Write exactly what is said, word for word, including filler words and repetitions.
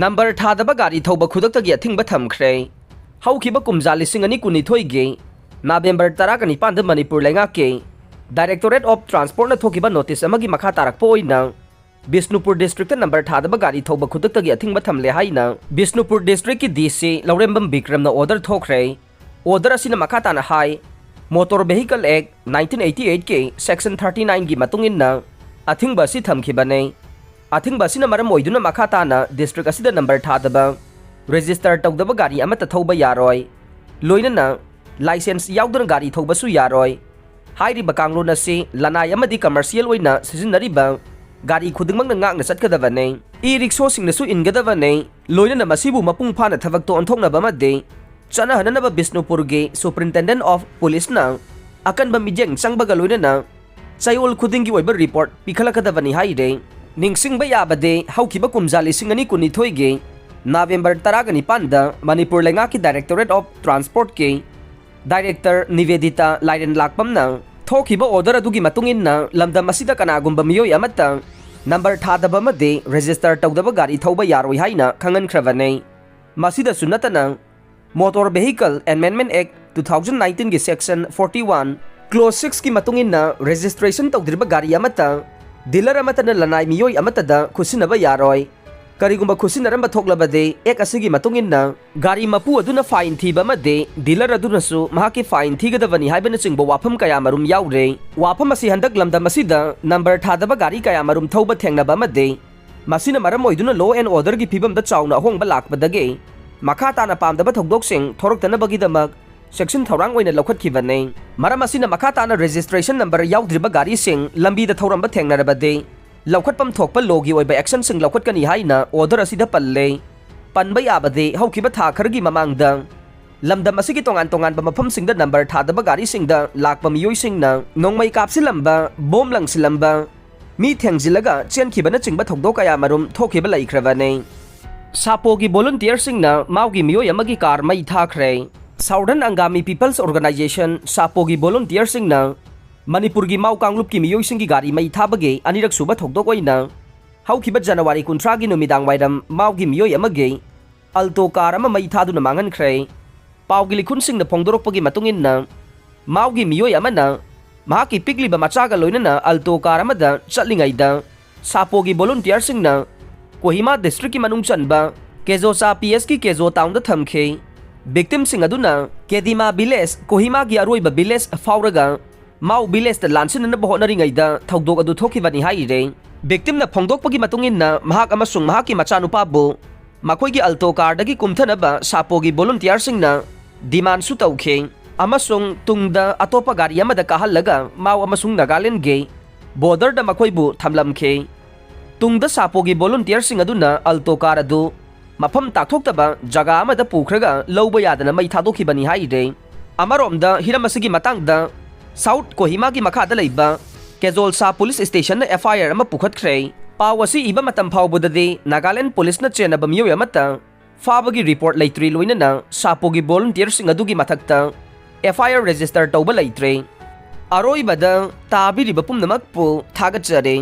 Number ꯊꯥꯗꯕ ꯒꯥꯔꯤ ꯊꯧꯕ ꯈꯨꯗꯛꯇꯒꯤ ꯑꯊꯤꯡꯕ ꯊꯝꯈ꯭ꯔꯦ꯫ ꯍꯧꯈꯤꯕ ꯀꯨꯝꯖꯥ ꯂꯤꯁꯤꯡ ꯑꯅꯤ ꯀꯨꯟꯅꯤꯊꯣꯏꯒꯤ ꯅꯕꯦꯝꯕꯔ ꯇꯔꯥꯒ ꯅꯤꯄꯥꯟꯗ ꯃꯅꯤꯄꯨꯔ ꯂꯩꯉꯥꯛꯀꯤ Directorate of Transportꯅ ꯊꯣꯛꯈꯤꯕ ꯅꯣꯇꯤꯁ ꯑꯃꯒꯤ ꯃꯈꯥ ꯇꯥꯔꯛꯄ ꯑꯣꯏꯅ ꯕꯤꯁꯅꯨꯄꯨꯔ ꯗꯤꯁꯇ꯭ꯔꯤꯛꯇ ꯅꯝꯕꯔ ꯊꯥꯗꯕ ꯒꯥꯔꯤ ꯊꯧꯕ ꯈꯨꯗꯛꯇꯒꯤ ꯑꯊꯤꯡꯕ ꯊꯝꯂꯦ ꯍꯥꯏꯅ ꯕꯤꯁꯅꯨꯄꯨꯔ ꯗꯤꯁꯇ꯭ꯔꯤꯛꯀꯤ ꯗꯤ ꯁꯤ ꯂꯧꯔꯦꯝꯕꯝ ꯕꯤꯀ꯭ꯔꯝꯅ ꯑꯣꯔꯗꯔ ꯊꯣꯛꯈ꯭ꯔꯦ꯫ ꯑꯣꯔꯗꯔ ꯑꯁꯤꯅ ꯃꯈꯥ ꯇꯥꯅ ꯍꯥꯏ, Motor Vehicle Act nineteen eighty eightꯀꯤ Section thirty nineꯒꯤ ꯃꯇꯨꯡ ꯏꯟꯅ ꯑꯊꯤꯡꯕ ꯑꯁꯤ ꯊꯝꯈꯤꯕꯅꯤ꯫ ꯑꯊꯤꯡꯕ ꯑꯁꯤꯅ ꯃꯔꯝ ꯑꯣꯏꯗꯨꯅ ꯃꯈꯥ ꯇꯥꯅ ꯗꯤꯁꯇ꯭ꯔꯤꯛ ꯑꯁꯤꯗ ꯅꯝꯕꯔ ꯊꯥꯗꯕ, ꯔꯦꯖꯤꯁꯇꯔ ꯇꯧꯗꯕ ꯒꯥꯔꯤ ꯑꯃꯠꯇ ꯊꯧꯕ ꯌꯥꯔꯣꯏ꯫ ꯂꯣꯏꯅꯅ ꯂꯥꯏꯁꯦꯟꯁ ꯌꯥꯎꯗꯅ ꯒꯥꯔꯤ ꯊꯧꯕꯁꯨ ꯌꯥꯔꯣꯏ꯫ ꯍꯥꯏꯔꯤꯕ ꯀꯥꯡꯂꯣꯟ ꯑꯁꯤ ꯂꯅꯥꯏ ꯑꯃꯗꯤ ꯀꯃꯔꯁꯤꯌꯦꯜ ꯑꯣꯏꯅ ꯁꯤꯖꯤꯟꯅꯔꯤꯕ ꯒꯥꯔꯤ ꯈꯨꯗꯤꯡꯃꯛꯅ ꯉꯥꯛꯅ ꯆꯠꯀꯗꯕꯅꯤ꯫ ꯏ ꯔꯤꯛꯁꯣꯁꯤꯡꯅꯁꯨ ꯏꯟꯒꯗꯕꯅꯤ꯫ ꯂꯣꯏꯅꯅ ꯃꯁꯤꯕꯨ ꯃꯄꯨꯡ ꯐꯥꯅ ꯊꯕꯛꯇ ꯑꯣꯟꯊꯣꯛꯅꯕ ꯑꯃꯗꯤ ꯆꯠꯅꯍꯟꯅꯅꯕ ꯕꯤꯁꯅꯨꯄꯨꯔꯒꯤ Superintendent of Policeꯅ ꯑꯀꯟꯕ ꯃꯤꯠꯌꯦꯡ ꯆꯪꯕꯒ ꯂꯣꯏꯅꯅ ꯆꯌꯣꯜ ꯈꯨꯗꯤꯡꯒꯤ ꯑꯣꯏꯕ ꯔꯤꯄꯣꯔꯠ ꯄꯤꯈꯠꯂꯛꯀꯗꯕꯅꯤ ꯍꯥꯏꯔꯦ꯫ ꯅꯤꯡꯁꯤꯡꯕ ꯌꯥꯕꯗꯤ, ꯍꯧꯈꯤꯕ ꯀꯨꯝꯖꯥ ꯂꯤꯁꯤꯡ ꯑꯅꯤ ꯀꯨꯟꯅꯤꯊꯣꯏꯒꯤ ꯅꯕꯦꯝꯕꯔ ꯇꯔꯥꯒ ꯅꯤꯄꯥꯟꯗ ꯃꯅꯤꯄꯨꯔ ꯂꯩꯉꯥꯛꯀꯤ Directorate of Transportꯀꯤ Director ꯅꯤꯕꯦꯗꯤꯇꯥ ꯂꯥꯏꯔꯦꯟ ꯂꯥꯛꯄꯝꯅ ꯊꯣꯛꯈꯤꯕ ꯑꯣꯔꯗꯔ ꯑꯗꯨꯒꯤ ꯃꯇꯨꯡ ꯏꯟꯅ ꯂꯝꯗꯝ ꯑꯁꯤꯗ ꯀꯅꯥꯒꯨꯝꯕ ꯃꯤꯑꯣꯏ ꯑꯃꯠꯇ ꯅꯝꯕꯔ ꯊꯥꯗꯕ ꯑꯃꯗꯤ ꯔꯦꯖꯤꯁꯇꯔ ꯇꯧꯗꯕ ꯒꯥꯔꯤ ꯊꯧꯕ ꯌꯥꯔꯣꯏ ꯍꯥꯏꯅ ꯈꯪꯍꯟꯈ꯭ꯔꯕꯅꯤ꯫ ꯃꯁꯤꯗꯁꯨ ꯅꯠꯇꯅ, Motor Vehicle Amendment Act two thousand nineteenꯒꯤ Section forty one, Clause sixꯀꯤ ꯃꯇꯨꯡ ꯏꯟꯅ ꯔꯦꯖꯤꯁꯇ꯭ꯔꯦꯁꯟ ꯇꯧꯗ꯭ꯔꯤꯕ ꯒꯥꯔꯤ ꯑꯃꯠꯇ ꯗꯤꯂꯔ ꯑꯃꯠꯇꯅ ꯂꯅꯥꯏ ꯃꯤꯑꯣꯏ ꯑꯃꯠꯇꯗ ꯈꯨꯠꯁꯤꯟꯅꯕ ꯌꯥꯔꯣꯏ꯫ ꯀꯔꯤꯒꯨꯝꯕ ꯈꯨꯠꯁꯤꯟꯅꯔꯝꯕ ꯊꯣꯛꯂꯕꯗꯤ, ꯑꯦꯛ ꯑꯁꯤꯒꯤ ꯃꯇꯨꯡ ꯏꯟꯅ ꯒꯥꯔꯤ ꯃꯄꯨ ꯑꯗꯨꯅ ꯐꯥꯏꯟ ꯊꯤꯕ ꯑꯃꯗꯤ ꯗꯤꯂꯔ ꯑꯗꯨꯅꯁꯨ ꯃꯍꯥꯛꯀꯤ ꯐꯥꯏꯟ ꯊꯤꯒꯗꯕꯅꯤ ꯍꯥꯏꯕꯅꯆꯤꯡꯕ ꯋꯥꯐꯝ ꯀꯌꯥꯃꯔꯨꯝ ꯌꯥꯎꯔꯦ꯫ ꯋꯥꯐꯝ ꯑꯁꯤ ꯍꯟꯗꯛ ꯂꯝꯗꯝ ꯑꯁꯤꯗ ꯅꯝꯕꯔ ꯊꯥꯗꯕ ꯒꯥꯔꯤ ꯀꯌꯥꯃꯔꯨꯝ ꯊꯧꯕ ꯊꯦꯡꯅꯕ ꯑꯃꯗꯤ ꯃꯁꯤꯅ ꯃꯔꯝ ꯑꯣꯏꯗꯨꯅ law and orderꯒꯤ ꯐꯤꯕꯝꯗ ꯆꯥꯎꯅ ꯑꯍꯣꯡꯕ ꯂꯥꯛꯄꯗꯒꯤ ꯃꯈꯥ ꯇꯥꯅ ꯄꯥꯝꯗꯕ ꯊꯧꯗꯣꯛꯁꯤꯡ ꯊꯣꯔꯛꯇꯅꯕꯒꯤꯗꯃꯛ ꯆꯦꯛꯁꯤꯟ ꯊꯧꯔꯥꯡ ꯑꯣꯏꯅ ꯂꯧꯈꯠꯈꯤꯕꯅꯤ꯫ ꯃꯔꯝ ꯑꯁꯤꯅ, ꯃꯈꯥ ꯇꯥꯅ ꯔꯦꯖꯤꯁꯇ꯭ꯔꯦꯁꯟ ꯅꯝꯕꯔ ꯌꯥꯎꯗ꯭ꯔꯤꯕ ꯒꯥꯔꯤꯁꯤꯡ ꯂꯝꯕꯤꯗ ꯊꯧꯔꯝꯕ ꯊꯦꯡꯅꯔꯕꯗꯤ ꯂꯧꯈꯠꯐꯝ ꯊꯣꯛꯄ ꯂꯣꯒꯤ ꯑꯣꯏꯕ ꯑꯦꯛꯁꯟꯁꯤꯡ ꯂꯧꯈꯠꯀꯅꯤ ꯍꯥꯏꯅ ꯑꯣꯔꯗꯔ ꯑꯁꯤꯗ ꯄꯜꯂꯦ꯫ ꯄꯟꯕ ꯌꯥꯕꯗꯤ, ꯍꯧꯈꯤꯕ ꯊꯥ ꯈꯔꯒꯤ ꯃꯃꯥꯡꯗ ꯂꯝꯗꯝ ꯑꯁꯤꯒꯤ ꯇꯣꯉꯥꯟ ꯇꯣꯉꯥꯟꯕ ꯃꯐꯝꯁꯤꯡꯗ ꯅꯝꯕꯔ ꯊꯥꯗꯕ ꯒꯥꯔꯤꯁꯤꯡꯗ ꯂꯥꯛꯄ ꯃꯤꯑꯣꯏꯁꯤꯡꯅ ꯅꯣꯡꯃꯩ ꯀꯥꯞꯁꯤꯜꯂꯝꯕ, ꯕꯣꯝ ꯂꯪꯁꯤꯜꯂꯝꯕ, ꯃꯤ ꯊꯦꯡꯖꯤꯜꯂꯒ ꯆꯦꯟꯈꯤꯕꯅꯆꯤꯡꯕ ꯊꯧꯗꯣꯛ ꯀꯌꯥꯃꯔꯨꯝ ꯊꯣꯛꯈꯤꯕ ꯂꯩꯈ꯭ꯔꯕꯅꯤ꯫ ꯁꯥꯄꯣꯒꯤ ꯚꯣꯂꯨꯟꯇꯤꯌꯔꯁꯤꯡꯅ ꯃꯥꯎꯒꯤ ꯃꯤꯑꯣꯏ ꯑꯃꯒꯤ ꯀꯥꯔ ꯃꯩ ꯊꯥꯈ꯭ꯔꯦ꯫ Southern Angami People's Organization, ꯁꯥꯄꯣꯒꯤ ꯚꯣꯂꯨꯟꯇꯤꯌꯔꯁꯤꯡꯅ ꯃꯅꯤꯄꯨꯔꯒꯤ ꯃꯥꯎ ꯀꯥꯡꯂꯨꯞꯀꯤ ꯃꯤꯑꯣꯏꯁꯤꯡꯒꯤ ꯒꯥꯔꯤ ꯃꯩ ꯊꯥꯕꯒꯤ ꯑꯅꯤꯔꯛ ꯁꯨꯕ ꯊꯧꯗꯣꯛ ꯑꯣꯏꯅ ꯍꯧꯈꯤꯕ ꯖꯅꯋꯥꯔꯤ ꯀꯨꯟꯊ꯭ꯔꯥꯒꯤ ꯅꯨꯃꯤꯗꯥꯡ ꯋꯥꯏꯔꯝ ꯃꯥꯎꯒꯤ ꯃꯤꯑꯣꯏ ꯑꯃꯒꯤ ꯑꯜꯇꯣ ꯀꯥꯔ ꯑꯃ ꯃꯩ ꯊꯥꯗꯨꯅ ꯃꯥꯡꯍꯟꯈ꯭ꯔꯦ꯫ ꯄꯥꯎꯒꯤ ꯂꯤꯈꯨꯟꯁꯤꯡꯅ ꯐꯣꯡꯗꯣꯔꯛꯄꯒꯤ ꯃꯇꯨꯡ ꯏꯟꯅ, ꯃꯥꯎꯒꯤ ꯃꯤꯑꯣꯏ ꯑꯃꯅ ꯃꯍꯥꯛꯀꯤ ꯄꯤꯛꯂꯤꯕ ꯃꯆꯥꯒ ꯂꯣꯏꯅꯅ ꯑꯜꯇꯣ ꯀꯥꯔ ꯑꯃꯗ ꯆꯠꯂꯤꯉꯩꯗ, ꯁꯥꯄꯣꯒꯤ ꯚꯣꯂꯨꯟꯇꯤꯌꯔꯁꯤꯡꯅ ꯀꯣꯍꯤꯃꯥ ꯗꯤꯁꯇ꯭ꯔꯤꯛꯀꯤ ꯃꯅꯨꯡ ꯆꯟꯕ ꯀꯦꯖꯣꯆꯥ ꯄꯤ ꯑꯦꯁꯀꯤ ꯀꯦꯖꯣ ꯇꯥꯎꯟꯗ ꯊꯝꯈꯤ꯫ ꯚꯤꯛꯇꯤꯝꯁꯤꯡ ꯑꯗꯨꯅ ꯀꯦꯗꯤꯃꯥ ꯚꯤꯂꯦꯖ, ꯀꯣꯍꯤꯃꯥꯒꯤ ꯑꯔꯣꯏꯕ ꯚꯤꯂꯦꯖ ꯐꯥꯎꯔꯒ ꯃꯥꯎ ꯚꯤꯂꯦꯖꯇ ꯂꯥꯟꯁꯤꯟꯅꯅꯕ ꯍꯣꯠꯅꯔꯤꯉꯩꯗ ꯊꯧꯗꯣꯛ ꯑꯗꯨ ꯊꯣꯛꯈꯤꯕꯅꯤ ꯍꯥꯏꯔꯤꯔꯦ꯫ ꯚꯤꯛꯇꯤꯝꯅ ꯐꯣꯡꯗꯣꯛꯄꯒꯤ ꯃꯇꯨꯡ ꯏꯟꯅ, ꯃꯍꯥꯛ ꯑꯃꯁꯨꯡ ꯃꯍꯥꯛꯀꯤ ꯃꯆꯥꯅꯨꯄꯥꯕꯨ ꯃꯈꯣꯏꯒꯤ ꯑꯜꯇꯣ ꯀꯥꯔꯗꯒꯤ ꯀꯨꯝꯊꯅꯕ ꯁꯥꯄꯣꯒꯤ ꯚꯣꯂꯨꯟꯇꯤꯌꯔꯁꯤꯡꯅ ꯗꯤꯃꯥꯟꯁꯨ ꯇꯧꯈꯤ ꯑꯃꯁꯨꯡ ꯇꯨꯡꯗ ꯑꯇꯣꯞꯄ ꯒꯥꯔꯤ ꯑꯃꯗ ꯀꯥꯍꯜꯂꯒ ꯃꯥꯎ ꯑꯃꯁꯨꯡ ꯅꯥꯒꯥꯂꯦꯟꯗꯒꯤ ꯕꯣꯔꯗꯔꯗ ꯃꯈꯣꯏꯕꯨ ꯊꯝꯂꯝꯈꯤ꯫ ꯇꯨꯡꯗ ꯁꯥꯄꯣꯒꯤ ꯚꯣꯂꯨꯟꯇꯤꯌꯔꯁꯤꯡ ꯑꯗꯨꯅ ꯑꯜꯇꯣ ꯀꯥꯔ ꯑꯗꯨ ꯃꯐꯝ ꯇꯥꯛꯊꯣꯛꯇꯕ ꯖꯒꯥ ꯑꯃꯗ ꯄꯨꯈ꯭ꯔꯒ ꯂꯧꯕ ꯌꯥꯗꯅ ꯃꯩ ꯊꯥꯗꯣꯛꯈꯤꯕꯅꯤ ꯍꯥꯏꯔꯤꯔꯦ꯫ ꯑꯃꯔꯣꯝꯗ, ꯍꯤꯔꯝ ꯑꯁꯤꯒꯤ ꯃꯇꯥꯡꯗ ꯁꯥꯎꯠ ꯀꯣꯍꯤꯃꯥꯒꯤ ꯃꯈꯥꯗ ꯂꯩꯕ ꯀꯦꯖꯣꯜꯁꯥ ꯄꯨꯂꯤꯁ ꯁ꯭ꯇꯦꯁꯟꯅ ꯑꯦꯐ ꯑꯥꯏ ꯑꯥꯔ ꯑꯃ ꯄꯨꯈꯠꯈ꯭ꯔꯦ꯫ ꯄꯥꯎ ꯑꯁꯤ ꯏꯕ ꯃꯇꯝ ꯐꯥꯎꯕꯗꯗꯤ ꯅꯥꯒꯥꯂꯦꯟ ꯄꯨꯂꯤꯁꯅ ꯆꯦꯟꯅꯕ ꯃꯤꯑꯣꯏ ꯑꯃꯠꯇ ꯐꯥꯕꯒꯤ ꯔꯤꯄꯣꯔꯠ ꯂꯩꯇ꯭ꯔꯤ, ꯂꯣꯏꯅꯅ ꯁꯥꯄꯣꯒꯤ ꯚꯣꯂꯨꯟꯇꯤꯌꯔꯁꯤꯡ ꯑꯗꯨꯒꯤ ꯃꯊꯛꯇ ꯑꯦꯐ ꯑꯥꯏ ꯑꯥꯔ ꯔꯦꯖꯤꯁꯇꯔ ꯇꯧꯕ ꯂꯩꯇ꯭ꯔꯦ꯫ ꯑꯔꯣꯏꯕꯗ, ꯇꯥꯕꯤꯔꯤꯕ ꯄꯨꯝꯅꯃꯛꯄꯨ ꯊꯥꯒꯠꯆꯔꯤ꯫